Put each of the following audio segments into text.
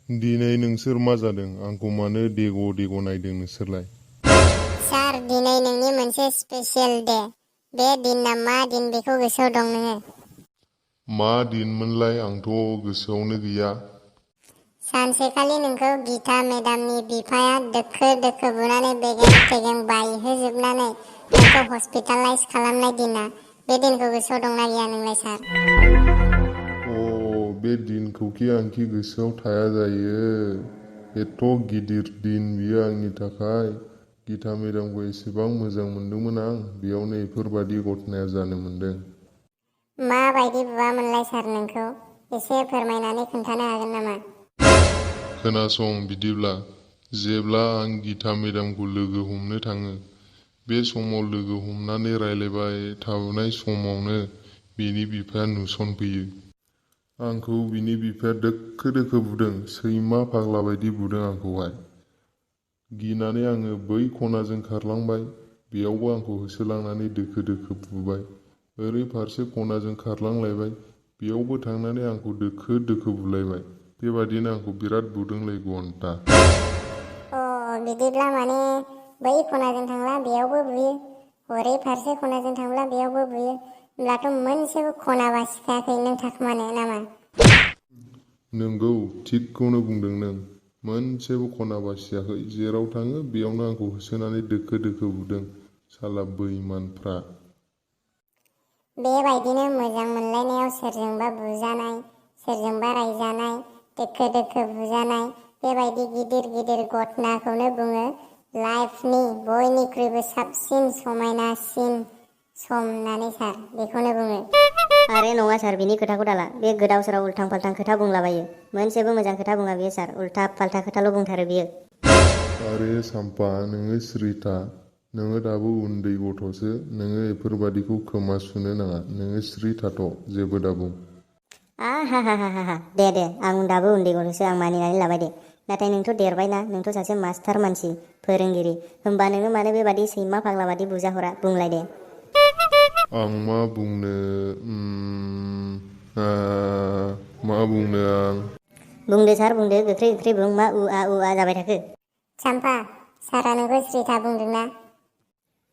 दिनै नोंसोर मा जादों? आंखौ मानो देग' देग' नायदों नोंसोरलाय? सार, दिनै नोंनि मोनसे स्पेसियेल डे। बे दिना मा दिन बेखौ गोसोआव दं नोङो? मा दिनमोनलाय? आंथ' गोसोआवनो गैया। सानसेखालि नोंखौ गिता मेडामनि बिफाया दोखो दोखो बुनानै बेगें थेगें बायहोजोबनानै नोंखौ हस्पिटालाइज खालामनाय दिना। बे दिनखौ गोसोआव दंना गैया नोंलाय सार? बे दिनखौखि आंखि गोसोआव थाया जायो। एथ' गिदिर दिन बियो आंनि थाखाय। गिता मेडामखौ एसेबां मोजां मोनदोंमोन आं, बेयावनो बेफोरबादि घटनाया जानो मोनदों। माबायदि बुआमोनलाय सार नोंखौ? एसे फोरमायनानै खोन्थानो हागोन नामा? खोनासं बिदिब्ला, जेब्ला आं गिता मेडामखौ लोगो हमनो थाङो, बे समाव लोगो हमनानै रायलायबाय थानाय समावनो बिनि बिफाया नुसनफैयो। आंखौ बिनि बिफाया दोखो दोखो बुदों, सैमा फाग्ला बायदि बुदों आंखौहाय। गिनानै आङो बै खनाजों खारलांबाय, बेयावबो आंखौ होसोलांनानै दोखो दोखो बुबाय। ओरै फारसे खनाजों खारलांलायबाय, बेयावबो थांनानै आंखौ दोखो दोखो बुलायबाय। बेबादिनो आंखौ बिराद बुदोंलै घन्टा। बिदिब्ला माने बै खनाजों थांब्ला बेयावबो बुयो, हरै फारसे खनाजों थांब्ला बेयावबो बुयो, होमब्लाथ' मोनसेबो खना बासिखायाखै नों थाखुमानो नामा? नोंगौ, थिगखौनो बुंदों नों। मोनसेबो खना बासियाखै। जेराव थाङो बेयावनो आंखौ होसोनानै दोखो दोखो बुदों, साला बैमानफ्रा। बेबायदिनो मोजां मोनलायनायाव सोरजोंबा बुजानाय, सोरजोंबा रायजानाय, दोखो दोखो बुजानाय, बेबायदि गिदिर गिदिर घटनाखौनो बुङो लाइफनि बयनिख्रुइबो साबसिन समायनासिन सम होननानै सार, बेखौनो बुङो। आरे नङा सार, बिनि खोथाखौ दाला। बे गोदाव सोराव उल्थां फाल्थां खोथा बुंलाबायो। मोनसेबो मोजां खोथा बुङा बियो सार, उल्था फाल्था खोथाल' बुंथारो बियो। आरे साम्पा, नोङो सिरि था। नोङो दाबो उन्दै गथ'सो, नोङो बेफोरबादिखौ खोमा सुनो नाङा। नोङो सिरि थाथ', जेबो दाबुं। हा, दे, आं दाबो उन्दै गथ'सो, आं मानिनानै लाबाय दे। नाथाय नोंथ' देरबायना, नोंथ' सासे मास्टार मानसि, फोरोंगिरि। होमबा नोङो मानो बेबादि सैमा फाग्ला बादि बुजाहरा? बुंलाय दे। आं मा बुंनो आं? बुंदो सार, बुंदो, गोख्रै गोख्रै बुं। मा उआ जाबाय थाखो? साम्पा, सारा नोंखौ सिरि था बुंदोंना?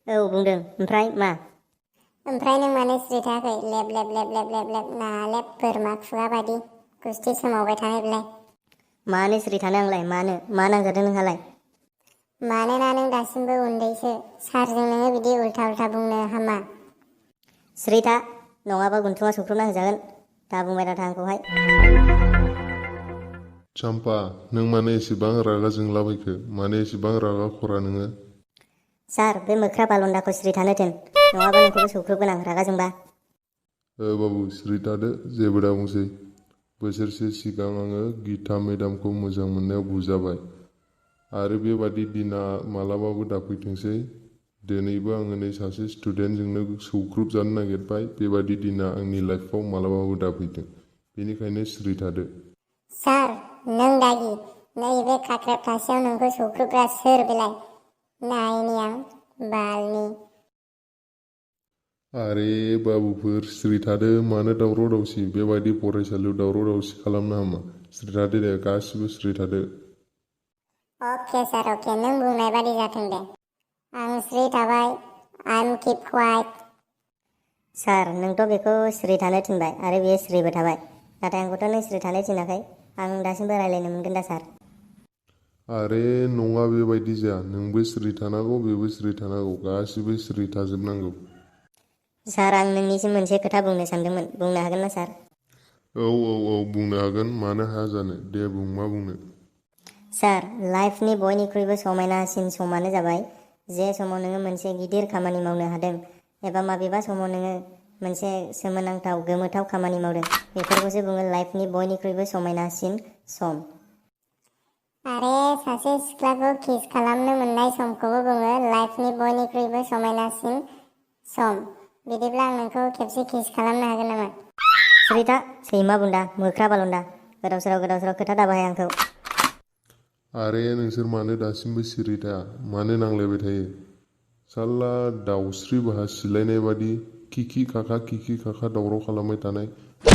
औ बुंदों, ओमफ्राय मा? ओमफ्राय नों मानो सिरि थायाखै? लेब लेब लेब लेब लेब लेब नालेब बोरमा खुगा बायदि गुस्थि सोमावबाय थानाय बिलाय। मानो सिरि थानो आंलाय? मानो? मा नांजादों नोंहालाय? मानोना नों दासिमबो उन्दैसो। सारजों नोङो बिदि उल्था उल्था बुंनो हामा। सिरि था, नङाबा गुन्थुङा सौख्रुबना होजागोन। दा बुंबाय दाथा आंखौहाय। साम्पा, नों मानो एसेबां रागा जोंलाबायखो? मानो एसेबां रागा खरा नोङो? सार, बे मोख्रा बालन्दाखौ सिरि थानो थिन, नङाबा नोंखौबो सौख्रुबगोन आं रागा जोंबा। बाबु, सिरि थादो, जेबो दाबुंसै। बोसोरसे सिगां आङो गिता मेडामखौ मोजां मोननायाव बुजाबाय। आरो बेबादि दिना मालाबाबो दाफैथोंसै। दिनैबो आङो नै सासे स्टुडेन्टजोंनो सौख्रुबजानो नागिरबाय। बेबादि दिना आंनि लाइफआव मालाबाबो दाफैथों। बेनिखायनो सिरि थादो। सार, नों दागि। नैबे खाख्रेब थासेयाव नोंखौ सौख्रुबग्रा सोर बेलाय? नायनि आं, बालनि। आरे बाबुफोर, सिरि थादो। मानो दावराव दावसि? बेबायदि फरायसालियाव दावराव दावसि खालामनो हामा। सिरि थादो दे, गासिबो सिरि थादो। अके सार, अके, नों बुंनाय बादि जाथों दे। आं सिरि थाबाय। आइम किप क्वाइट। सार, नोंथ' बेखौ सिरि थानो थिनबाय आरो बियो सिरिबो थाबाय। नाथाय आंखौथ' नों सिरि थानो थिनाखै। आं दासिमबो रायलायनो मोनगोन दा सार? आरे नङा, बेबायदि जाया। नोंबो सिरि थानांगौ, बेबो सिरि थानांगौ, गासिबो सिरि थाजोबनांगौ। सार, आं नोंनिसिम मोनसे खोथा बुंनो सानदोंमोन, बुंनो हागोन ना सार? औ, बुंनो हागोन। मानो हाया जानो? दे बुं, मा बुंनो? सार, लाइफनि बयनिख्रुइबो समायनासिन समानो जाबाय जे समाव नोङो मोनसे गिदिर खामानि मावनो हादों, एबा माबेबा समाव नोङो मोनसे सोमोनांथाव गोमोथाव खामानि मावदों। बेफोरखौसो बुङो लाइफनि बयनिख्रुइबो समायनासिन सम। आरे सासे सिख्लाखौ किस खालामनो मोननाय समखौबो बुङो लाइफनि बयनिख्रुइबो समायनासिन सम। बिदिब्ला आं नोंखौ खेबसे किस खालामनो हागोन नामा? सिरि था, सैमा बुन्दा, मोख्रा बालन्दा। गोदाव सोराव खोथा दाबाहाय आंखौ। आरे नोंसोर मानो दासिमबो सिरि थाया? मानो नांलायबाय थायो? साला दाउस्रि बाहा सिलायनाय बादि खिखि खाखा दावराव खालामबाय थानाय।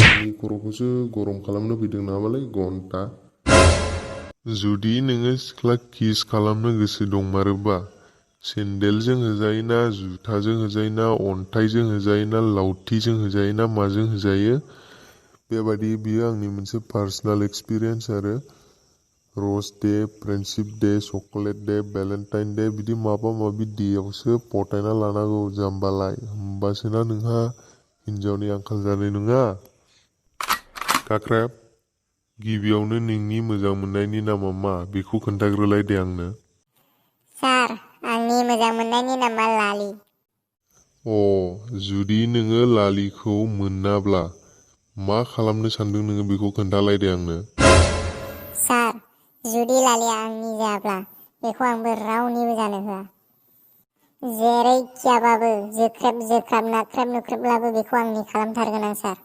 आंनि खर'खौसो गरम खालामनो फैदों नामालै घन्टा। जुदि नोङो सिख्ला किस खालामनो गोसो दंमारोबा सेन्देलजों होजायोना, जुथाजों होजायोना, अन्थाइजों होजायोना, लावथिजों होजायोना, माजों होजायो बेबादि बियो आंनि मोनसे पार्सनेल एक्सपिरियेन्स आरो rose day, friendship day, chocolate day, Valentine day बिदि माबा माबि डेआवसो पटायना लानांगौ जाम्बालाय, होमबासोना नोंहा हिन्जावनि आंखाल जानाय नङा। काक्रेब, गिबियावनो नोंनि मोजां मोननायनि नामा मा बेखौ खोन्थाग्रोलाय दे आंनो। सार, आंनि मोजां मोननायनि नामा लालि। जुदि नोङो लालिखौ मोनाब्ला मा खालामनो सानदों नोङो बेखौ खोन्थालाय दे आंनो। सार, जुदि लालिया आंनि जायाब्ला बेखौ आंबो रावनिबो जानो होआ। जेरैखियाबाबो जोख्रेब जोख्राब नाख्रेब नुख्रेबब्लाबो बेखौ आंनि खालामथारगोन आं सार।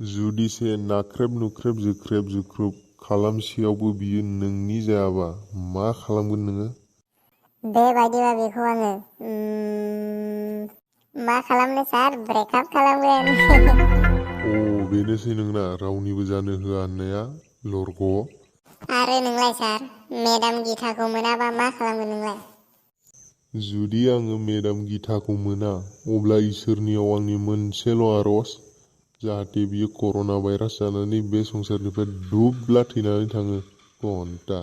जुदिसे नाख्रेब नुख्रेब जोख्रेब जोख्रुब खालामसेयावबो बियो नोंनि जायाबा मा खालामगोन नोङो? बेबायदिबा बेखौ आङो मा खालामनो सार? ब्रेकआप खालामगोन। बेनोसै नोंना रावनिबो जानो होआ होननाया लरग'। आरो नोंलाय सार, मेडाम गिताखौ मोनाबा मा खालामगोन नोंलाय? जुदि आङो मेडाम गिताखौ मोना अब्ला इसोरनियाव आंनि मोनसेल' आर'ज, जाहाथे बियो कर'ना भाइरास जानानै बे संसारनिफ्राय दुब्ला थैनानै थाङो। घन्टा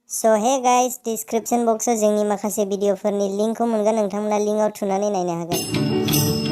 स' हे गाइस, डिसक्रिपसन बक्सआव जोंनि माखासे भिडिअफोरनि लिंकखौ मोनगोन, नोंथांमोना लिंकआव थुनानै नायनो हागोन।